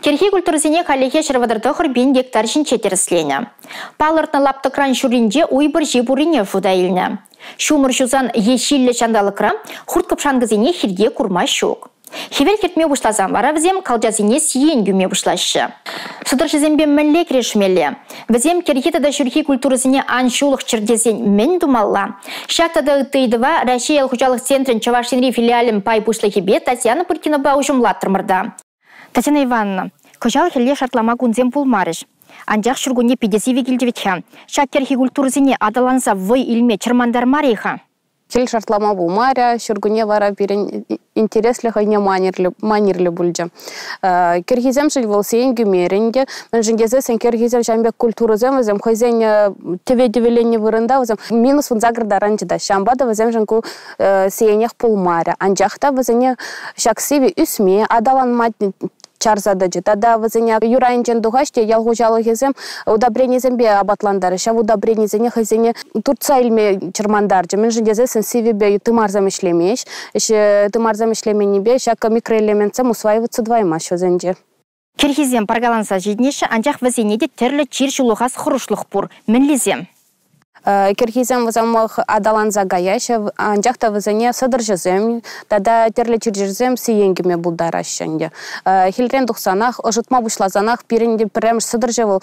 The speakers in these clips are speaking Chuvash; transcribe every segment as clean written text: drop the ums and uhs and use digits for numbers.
Кӗрхи культурӑсене хальлӗхе 139 пин гектар ҫинче тӗрӗсленӗ. Палӑртнӑ лаптӑкран ҫурринче уй пӑрҫи пуррине шута илнӗ. Ҫумӑр ҫусан е ҫиллӗ ҫанталӑкра хурт-кӑпшанкӑсене хирте курма ҫук. Хӗвел хӗртме пуҫласан вара вӗсем калчасене сиен кӳме пуҫлаҫҫӗ. Сӑтӑрҫӑсемпе мӗнле кӗрешмелле? Вӗсем кӗрхи тата ҫурхи культурӑсене ан ҫулӑхчӑр тесен мӗн тумалла? Ҫак тата ытти ыйтӑва Раҫҫей ял хуҫалӑх центрӗн Чӑваш Енри филиалӗн пай пуҫлӑхӗпе Татьяна Пыркинӑпа уҫӑмлатрӑмӑр та. Татьяна Ивановна, кӑҫал хӗлле шартлама кунсем пулмарӗҫ. Анчах ҫуркунне питӗ сивӗ килчӗ вӗт-ха. Ҫак кӗрхи культурӑсене аталанса вӑй илме чӑрмантармарӗ-и-ха? Хӗл шартлама пулмарӗ, ҫуркунне вара пирӗн интереслӗ хӑйне манерлӗ пулчӗ. Кӗрхисемшӗн вӑл сиен кӳмерӗ ӗнтӗ. Мӗншӗн тесессӗн кӗрхисем ҫавӑн пек культурӑсем вӗсем хӑйсен тӗве-тӗвӗленнӗ вырӑнта вӗсем минус 18 таран чӑтаҫҫӗ. Ҫавӑнпа та вӗсемшӗн ку сиенех пулмарӗ. Анчах та вӗсене ҫак сивӗ ӳсме, аталанма чарса тӑчӗ. Тата вӗсене юр айӗнчен тухаҫ те ял хуҫалӑхӗсем удобренисемпе апатлантарӗҫ. Ҫав удобренисене хӑйсене туртса илме чӑрмантарчӗ. Мӗншӗн тесессӗн сивӗпе тымарсем ӗҫлемест. Тымарсем ӗҫлеменнипе ҫак микроэлементсем усваиваться тӑваймасть вӗсенче. Кӗрхисем паркаланса ҫитӗнеҫҫӗ, анчах вӗсене те тӗрлӗ чир ҫулӑхас хӑрушлӑх пур. Мӗнлисем? Кӗрхисем вӗсем аталанса каяҫҫӗ, анчах та вӗсене сӑтӑрҫӑсем тата тӗрлӗ чир-чӗрсем сиен кӳме пултараҫҫӗ ӗнтӗ. Хӗлрен тухсанах, ӑшӑтма пуҫласанах пирӗн те пӗрремӗш сӑтӑрҫӑ вӑл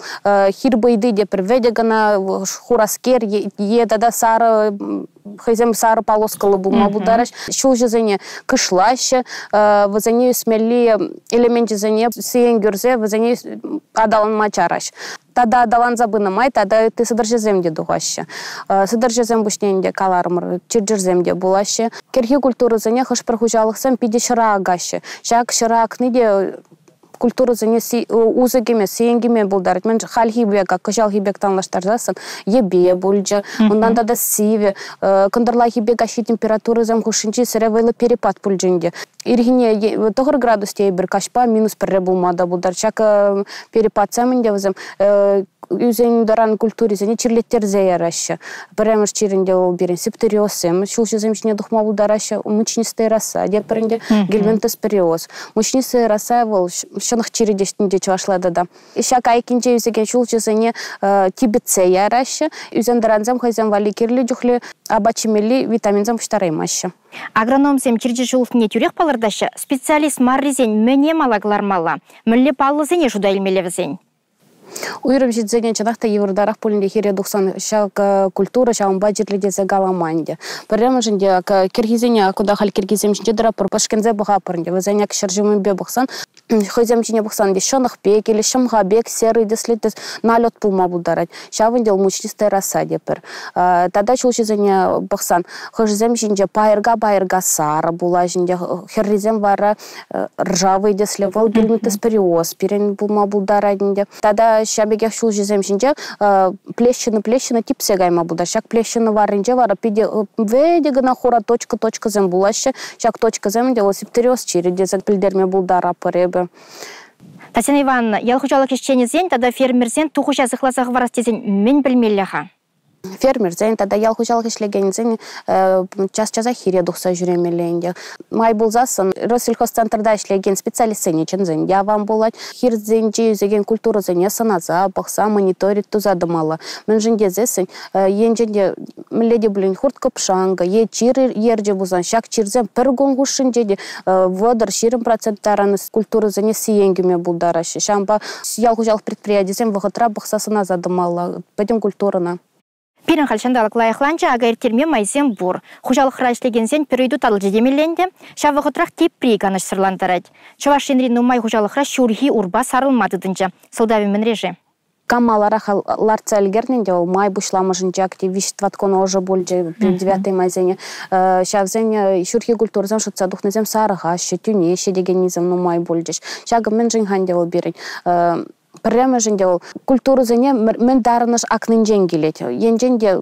хир пыйти те пӗр вӗтӗ кӑна хураскер е тата сарӑ хӑйсем сарӑ полоскаллӑ пулма пултараҫ. Ҫулҫӑсене кышлаҫҫӗ, вӗсене ӳсмелли элеменчӗсене сиен кӳрсе вӗсене аталанма чараҫ. Тата аталанса пынӑ май тата ытти сӑтӑрҫӑсем те тухаҫҫӗ. Сӑтӑрҫӑсем пуҫне ӗнтӗ каларӑмӑр, чир-чӗрсем те пулаҫҫӗ. Кӗрхи культурӑсене хӑш-пӗр хуҫалӑхсем питӗ ҫӑра акаҫҫӗ. Ҫак ҫӑра акни те культурӑсене усӑ кӳме, сиен кӳме пултарать. Мӗн хальхи пек, кӑҫалхи пек танлаштарсассӑн йӗпе пулчӗ, унтан тата сивӗ, кӑнтӑрлахипе каҫхи температурӑсем хушшинчи сӗре вӑйлӑ перепад пулчӗ ӗнтӗ. Ирхине 9 градус тейӗпӗр, каҫпа минус пӗрре пулма та пултарать. Ҫак перепадсем ӗнтӗ вӗсем ӳсен-тӑран культурисене чирлеттерсе яраҫҫӗ. Пӗрремӗш чир ӗнтӗ вӑл пирӗн септериозсем ҫулҫӑсем ҫине тухма пултараҫҫӗ. Мучнистая роса тетпӗр ӗнтӗ, гельминтоспориоз. Мучнистая роса вӑл ҫӑнӑх чирӗ те чӑвашла тата. Ҫак айккинче ӳсекен ҫулҫӑсене типӗтсе яраҫҫӗ. Ӳсен-тӑрансем хӑйсем валли кирлӗ чухлӗ апат ҫимелли витаминсем пуҫтараймаҫҫӗ. Агрономсем чир-чӗр ҫулӑхне тӳрех палӑртаҫҫӗ, специалист маррисен мӗне мала кӑлармалла, мӗнле паллӑсене шута илмелле вӗсен? Уйрӑм ҫынсене чӑнах та йывӑртарах пулин те хире тухсан ҫак культура ҫавӑнпа чирлӗ тесе калама ӗнтӗ. Пӗрремӗшӗн те кӗрхисене кунта халь кӗрхисем ҫинче тӑратпӑр, пӗшкӗнсе пӑхатпӑр ӗнтӗ. Вӗсен ак ҫӗр ҫумӗпе пӑхсан хӑйсем ҫине пӑхсан те ҫӑнӑх пек или ҫӑмха пек серый тӗслӗ тӗс налет пулма пултарать. Ҫавӑн те мучнистая роса тетпӗр. Тата ҫулҫӑсене пӑхсан хӑшӗсем ҫинче пайӑрка-пайӑрка сарӑ пулаҫ ӗнтӗ, хӗррисем вара ржавый тӗслӗ, вӑл гельминтоспориоз пирӗн пулма пултарать ӗнтӗ. Тата ҫав пекех ҫулҫӑсем ҫинче плещина-плещина типсе кайма пултарать. Ҫак плещина варринче вара питӗ вӗтӗ кӑна хура точка-точкӑсем пулаҫҫӗ. Ҫак точкӑсем ӗнтӗ вӑл септериоз чирӗ тесе пӗлтерме пултаратпӑр эпӗ. Татьяна Ивановна, ял хуҫалӑх ӗҫченӗсен тата фермерсен тухӑҫа сыхласа хӑварас тесен мӗн пӗлмелле-ха? Фермерсен тата ял хуҫалӑх ӗҫлекенсен час-часах хире тухса ҫӳремелле ӗнтӗ. Май пулсассӑн Россельхозцентрта ӗҫлекен специалистсене чӗнсен те аван пулать. Хирсенче ӳсекен культурӑсене сӑнаса, пӑхса, мониторинг туса тӑмалла. Мӗншӗн тесессӗн енчен те мӗнле те пулин хурт-кӑпшанкӑ е чир ерчӗ пулсан ҫак чирсем пӗр кун хушшинче те 30-20% таран культурӑсене сиен кӳме пултараҫҫӗ. Ҫавӑнпа ял хуҫалӑх предприятийӗсем вӑхӑтра пӑхса сӑнаса тӑмалла пӗтӗм культурӑна. Пирӗн халь ҫанталӑк лайӑхланчӗ, ака ирттерме майсем пур. Хуҫалӑхра ӗҫлекенсен пӗр ыйту татӑлчӗ темелле ӗнтӗ. Ҫав вӑхӑтрах тепри канӑҫсӑрлантарать. Чӑваш Енри нумай хуҫалӑхра ҫурхи урпа сарӑлма тытӑнчӗ. Сӑлтавӗ мӗнре-ши? Кам маларах лартса ӗлкӗрнӗ ӗнтӗ вӑл май пуҫламӑшӗнче актив виҫ-тӑват кун ӑшӑ пулчӗ, 9 майсене. Ҫавсен ҫурхи культурӑсем шӑтса тухнисем сарӑхаҫҫӗ, тӳнеҫҫӗ текеннисем нумай пулчӗҫ. Ҫакӑ мӗншӗн-ха ӗнтӗ вӑл пирӗн? Пӗрремӗшӗн те вӑл культурӑсене мӗн тарӑнӑш акнинчен килет. Енчен те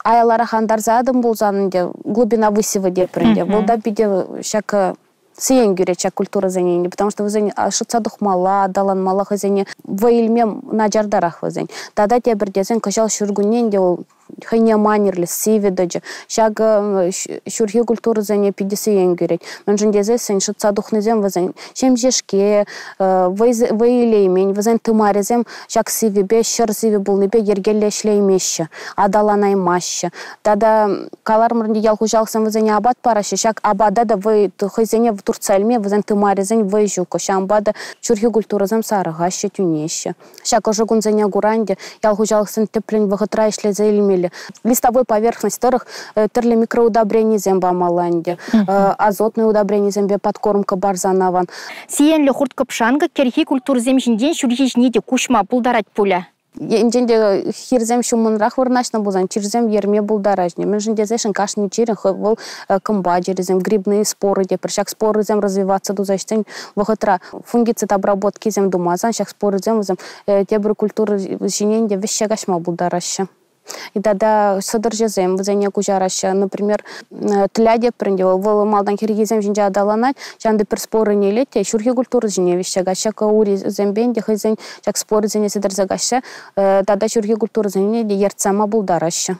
аяларах антарса атӑм пулсан ӗнтӗ глубина высева тетпӗр ӗнтӗ. Вӑл та питӗ ҫак сиен кӳрет ҫак культурӑсене, потому что вӗсен шӑтса тухмалла, аталанмалла, хӑйсене вӑй илме начартарах вӗсен. Тата тепӗр тесен кӑҫал ҫуркунне ӗнтӗ вӑл Хӑйне манерлӗ сивӗ тӑчӗ. Ҫакӑ ҫурхи культурӑсене питӗ сиен кӳрет. Мӗншӗн тесессӗн шӑтса тухнисем вӗсен ҫемҫешке, вӑй илеймен, вӗсен тымарӗсем ҫак сивӗпе, ҫӗр сивӗ пулнипе йӗркеллӗ ӗҫлеймеҫҫӗ, аталанаймаҫҫӗ. Тата каларӑмӑр ӗнтӗ, ял хуҫалӑхсем вӗсене апат параҫҫӗ. Ҫак апата та вӑй хӑйсене туртса илме вӗсен тымарӗсен вӑй ҫук. Ҫавӑнпа та ҫурхи культурӑсем сарӑхаҫҫӗ, тӳнеҫҫӗ. Ҫак ӑшӑ кунсене кура ӗнтӗ ял хуҫалӑхсен тӗплӗн вӑхӑтра ӗҫлесе илмелле. Листовой поверхность тӑрӑх тӗрлӗ микроудобренисем памалла ӗнтӗ. Азотный удобренисемпе подкормка парсан аван. Сиенлӗ хурт-кӑпшанкӑ кӗрхи культурӑсем ҫинчен ҫурхи ҫине те куҫма пултарать пулӗ. Енчен те хирсем ҫумӑнрах вырнаҫнӑ пулсан чирсем ерме пултараҫҫӗ. Мӗншӗн тесессӗн кашни чирӗн вӑл кӑмпа чирӗсем, грибные споры тепӗр. Ҫак спорӑсем развиваться туса ҫитсен вӑхӑтра фунгицид обработкисем тумасан ҫак спорӑсем вӗсем тепӗр культура ҫине те вӗҫсе каҫма пултараҫҫӗ. Тата сӑтӑрҫӑсем вӗсене куҫараҫҫӗ. Например, тля тепӗр ӗнтӗ вӑл малтан хирхисем ҫинче аталанать, ҫавӑнти пӗр спорӑне илет те ҫурхи культура ҫине вӗҫсе каҫҫӗ. Урисемпе ӗнтӗ хӑйсен ҫак спорӑсене сӗтӗрсе каҫҫӗ, тата ҫурхи культурӑсене те ертсе яма пултараҫҫӗ.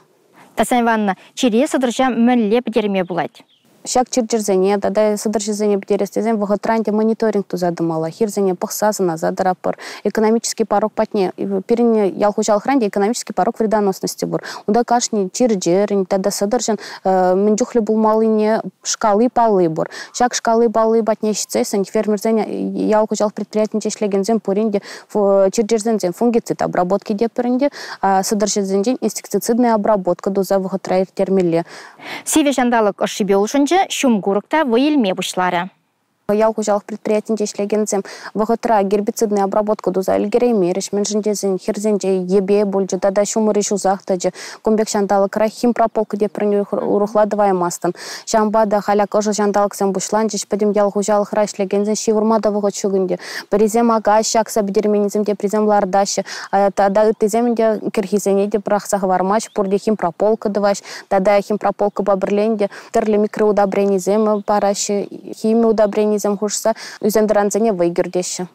Татьяна Ивановна, чире сӑтӑрҫа мӗнле пӗтерме пулать? Ҫак чир-чӗрсене тата сӑтӑрҫӑсене пӗтерес тесен вӑхӑтра ӗнтӗ мониторинг туса тӑмалла. Хирсене пӑхса сӑнаса тӑратпӑр. Экономический порог патне пирӗн ял хуҫалӑхра ӗнтӗ экономический порог вредоносности пур. Унта кашни чир-чӗрӗн тата сӑтӑрҫӑн мӗн чухлӗ пулмаллине шкали палли пур. Ҫак шкали палли патне ҫитсессӗн фермерсен ял хуҫалӑх предприятинче ӗҫлекенсем пурин те чир-чӗрсенчен фунгицид обработки тетпӗр ӗнтӗ, сӑтӑрҫӑсенчен инсектицидная обработка туса вӑхӑтра ирттермелле. Сивӗ ҫанталӑк ӑшшипе улшӑнчӗ, ҫум курӑк та вӑй илме пуҫларӗ. Ял хуҫалӑх предприятинче ӗҫлекенсем вӑхӑтра гербицидная обработка туса ӗлкӗреймерӗҫ. Мӗншӗн тесен хирсенче йӗпе пулчӗ тата ҫумӑрӗ ҫусах тӑчӗ. Кун пек ҫанталӑкра химпрополка теприн урӑхла тӑваймастӑн. Ҫавӑнпа та халь ак ӑшӑ ҫанталӑксем пуҫланчӗҫ. Пӗтӗм ял хуҫалӑхра ӗҫлекенсен ҫывӑрма та вӑхӑт ҫук ӗнтӗ. Пӗрисем акаҫҫӗ, акса пӗтерменнисем теприсем лартаҫҫӗ. Тата ыттисем ӗнтӗ кӗрхисене те пӑрахса хӑвармаҫҫӗ. Пурте химпрополка тӑваҫҫӗ. Тата химпрополкӑпа пӗрле ӗнтӗ тӗрлӗ микроудобренисем параҫҫӗ, хими удобренисем хушса ӳсентӑрансене вӑй кӗртеҫҫӗ.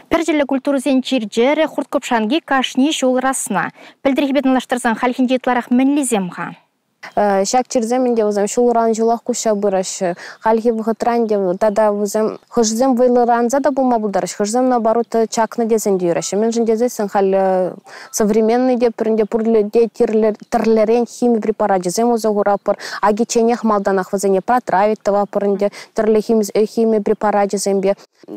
Пӗрчӗллӗ культурӑсен чир-чӗрӗ, хурт-кӑпшанки кашни ҫул расна. Пӗлтӗрхипе танлаштарсан хальхинче ытларах мӗнлисем-ха? Ҫак чирсем ӗнтӗ вӗсем ҫулран ҫулах куҫса пыраҫҫӗ. Хальхи вӑхӑтра ӗнтӗ тата вӗсем хӑшӗсем вӑйлӑранса та пулма пултараҫҫӗ, хӑшӗсем наоборот чакнӑ тесен те юраҫҫӗ. Мӗншӗн тесессӗн халь современный те пӗринте пурле те тӗрлӗрен хими препарачӗсем усӑ куратпӑр. Акичченех малтанах вӗсене протравить тӑватпӑр ӗнтӗ тӗрлӗ хими препарачӗсемпе.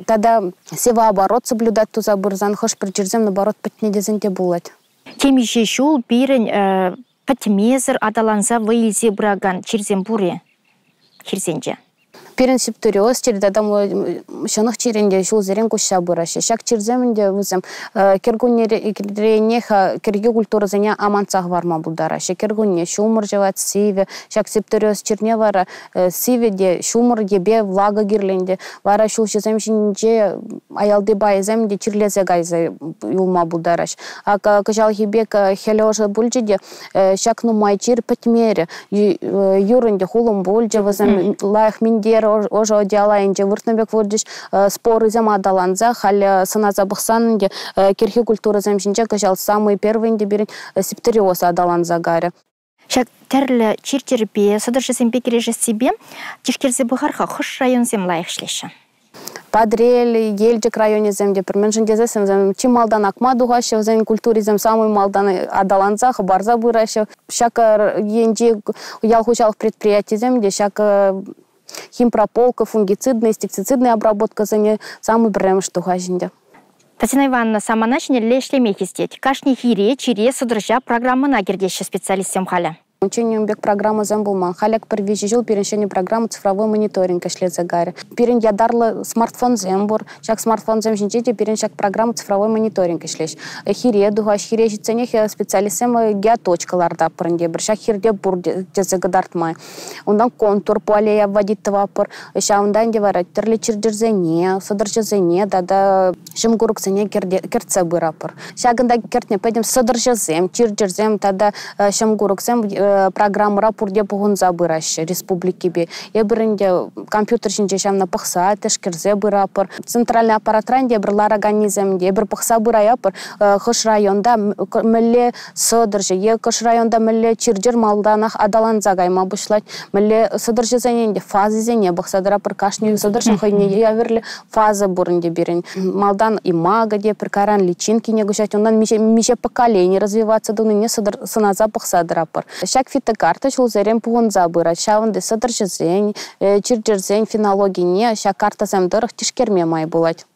Тата севооборот соблюдать туса пырсан хӑш-пӗр чирсем наоборот пӗтнӗ тесен те пулать. Темиҫе ҫул пирӗн пӗтмесӗр аталанса вӑй илсе пыракан чирсем пур-и хирсенче? Пирӗн септориоз чирӗ тата ҫӑнӑх чирӗн те ҫулсерен куҫса пыраҫҫӗ. Ҫак чирсем ӗнтӗ вӗсем кӗркуннеренех кӗрхи культурӑсене амантса хӑварма пултараҫҫӗ. Кӗркунне ҫумӑр ҫӑвать, сивӗ. Ҫак септориоз чирне вара сивӗ те ҫумӑр йӗпе влага кирлӗ ӗнтӗ. Вара ҫулҫӑсем ҫинче аялти пайӗсем те чирлесе кайса юлма пултараҫ. Акӑ кӑҫалхи пек хӗл ӑшӑ пулчӗ те ҫак нумай чир пӗтмерӗ. Юр ӗнтӗ хулӑм пулчӗ, вӗсем лайӑх минтер ӑшӑ одеял айӗнче выртнӑ пек выртӗҫ. Спорысем аталанса халь сӑнаса пӑхсан ӗнтӗ кӗрхи культурӑсем ҫинче кӑҫал самый первый ӗнтӗ пирӗн септориоз аталанса карӗ. Ҫак тӗрлӗ чир-чӗрпе, сӑтӑрҫӑсемпе кӗрешессипе тишкерсе пӑхар-ха, хӑш районсем лайӑх ӗҫлеҫҫӗ? Патӑрьел, Елчӗк районӗсем те пӗр. Мӗншӗн тесессӗн вӗсем чи малтан акма тухаҫҫӗ, вӗсен культурисем самый малтан аталанса, хӑпарса пыраҫҫӗ. Ҫак енчи ял хуҫалӑх предприятийӗсем те ҫак химпрополка, фунгицидный, инсектицидный обработкӑсене самый пӗрремӗш тухаҫҫӗ ӗнтӗ. Татьяна Ивановна, самана ҫӗнӗлле ӗҫлеме хистет. Кашни хире, чире, сӑтӑрҫа программӑна кӗртеҫҫӗ специалистсем халӗ. Унччен ун пек программӑсем пулман. Халь пӗр 3 ҫул пирӗн ҫӗнӗ программа цифровой мониторинг ӗҫлесе карӗ. Пирӗн ятарлӑ смартфонсем пур. Ҫак смартфонсем ҫинче те пирӗн ҫак программа цифровой мониторинг ӗҫлеҫ. Хире тухаҫ, хире ҫитсенех специалистсем геоточка лартаппӑр ӗнтӗ. Ҫак хирте пур тесе кӑтартма. Унтан контур поле вводить тӑваппӑр. Ҫавӑнта ӗнтӗ вара тӗрлӗ чир-чӗрсене, сӑтӑрҫӑсене тата ҫум курӑксене кӗртсе пыраппӑр. Ҫакӑнта кӗртнӗ пӗтӗм сӑтӑрҫӑсем, чир-чӗрсем тата ҫум курӑксем программӑра пурте пухӑнса пыраҫҫӗ республикипе. Эпир ӗнтӗ компьютер ҫинче ҫавна пӑхса, тишкерсе пыратпӑр. Центральный аппаратран та эпир лараканнисем те эпир пӑхса пыраятпӑр. Хӑш районта мӗнле сӑтӑрҫӑ е хӑш районта мӗнле чир-чӗр малтанах аталанса кайма пуҫлать. Мӗнле сӑтӑрҫӑсене ӗнтӗ фазисене пӑхса тӑратпӑр. Кашни сӑтӑрҫӑн хӑйне евӗрлӗ фаза пур ӗнтӗ пирӗн. Малтан имаго те, пӗр кайран личинкине куҫать. Унтан миҫе поколени развиваться тунине сӑнаса пӑхса тӑратпӑр. Ҫак фитокарта ҫулсерен пухӑнса пырать. Ҫавӑнти сӑтӑрҫӑсен, чир-чӗрсен фенологине ҫак картасем тӑрӑх тишкерме май пулать.